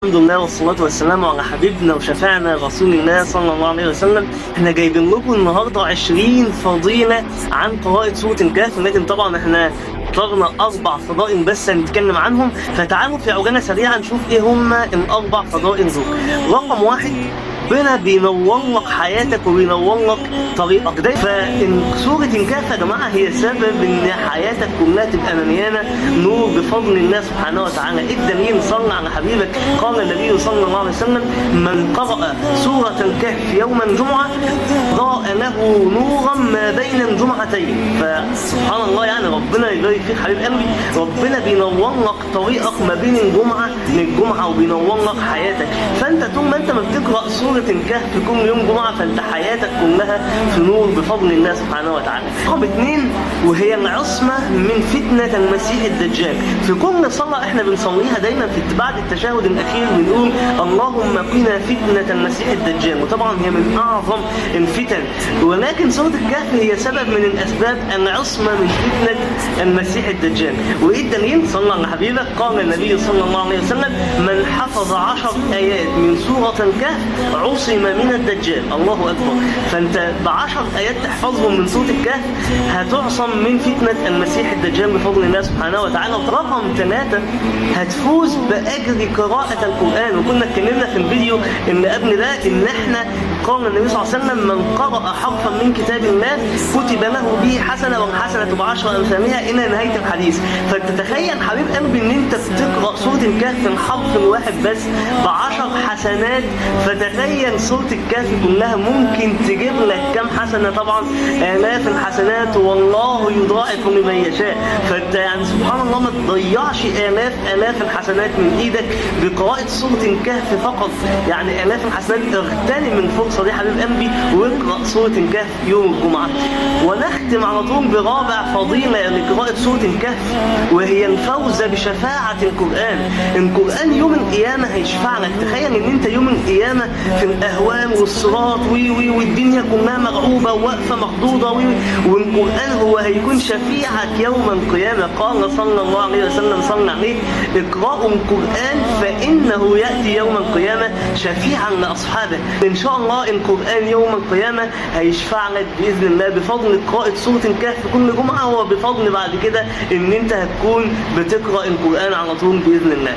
الحمد لله والصلاة والسلام على حبيبنا وشفعنا رسول الله صلى الله عليه وسلم. احنا جايبين لكم النهارده 20 فضيلة عن قراءة سورة الكهف، لكن طبعا احنا اخترنا 4 فضائل بس هنتكلم عنهم، فتعالوا في عجالة سريعة نشوف ايه هما ال4 فضائل دول. رقم 1، ربنا بينور لك حياتك وبينور لك طريقك. ده فإن سورة الكهف يا جماعة هي سبب إن حياتك كلها تبقى مليانة نور بفضل الله سبحانه وتعالى. إيه الدليل؟ صلى على حبيبك. قال النبي صلى الله عليه وسلم: من قرأ سورة الكهف يوم الجمعة ضاء له نورا ما بين الجمعتين. فسبحان الله، يعني ربنا يبارك فيك حبيب قلبي، ربنا بينور لك طريقك ما بين الجمعة للجمعة وبينور لك حياتك. فأنت طول ما أنت ما بتقرأ سورة الكهف كل يوم جمعة فأنت حياتك كلها في نور بفضل الله سبحانه وتعالى. رقم 2، وهي العصمة من فتنة المسيح الدجال. في كل صلاة احنا بنصليها دايما في بعد التشهد الأخير بنقول اللهم قنا فتنة المسيح الدجال، وطبعا هي من أعظم الفتن، ولكن سورة الكهف هي سبب من الأسباب العصمة من فتنة المسيح الدجال. وإيه الدليل؟ صلى على حبيبك. قال النبي صلى الله عليه وسلم: من حفظ 10 آيات من سورة الكهف عصم من الدجال. الله أكبر. فأنت ب10 آيات تحفظهم من سورة الكهف هتعصم من فتنة المسيح الدجال بفضل الله سبحانه وتعالى. رقم 3، هتفوز بأجر قراءة القرآن. وكنا اتكلمنا في الفيديو اللي قبل ده إن احنا قال النبي صلى الله عليه وسلم: من قرأ حرفا من كتاب الله كتب له به حسنة والحسنة ب10 أمثالها إلى نهاية الحديث. فتتخيل حبيب قلبي إن أنت بتقرأ سورة الكهف الحرف الواحد بس ب10 حسنات، فتخيل سورة الكهف كلها ممكن تجيب لك كام حسنة؟ طبعا آلاف الحسنات، والله يضاعف لمن يشاء. فأنت يعني سبحان الله ما تضيعش آلاف آلاف الحسنات من إيدك بقراءة سورة الكهف فقط، يعني آلاف الحسنات. اغتنم الفرصة دي حبيب قلبي واقرأ سورة الكهف يوم الجمعة. ونختم على طول برابع فضيلة لقراءة سورة الكهف، وهي الفوز بشفاعة القرآن. القرآن يوم القيامة هيشفع لك. تخيل ان انت يوم القيامة في الأهوال والصراط وي وي والدنيا كلها مرعوبة وواقفة مخضوضة وي، والقرآن هو هيكون شفيعك يوم القيامة. قال صلى الله عليه وسلم، صلى عليه: اقرأوا القرآن فإنه يأتي يوم القيامة شفيعا لأصحابه. إن شاء الله القرآن يوم القيامة هيشفع لك بإذن الله بفضل قراءة سورة الكهف كل جمعة، وبفضل بعد كده إن أنت هتكون بتقرأ القرآن على طول بإذن الله.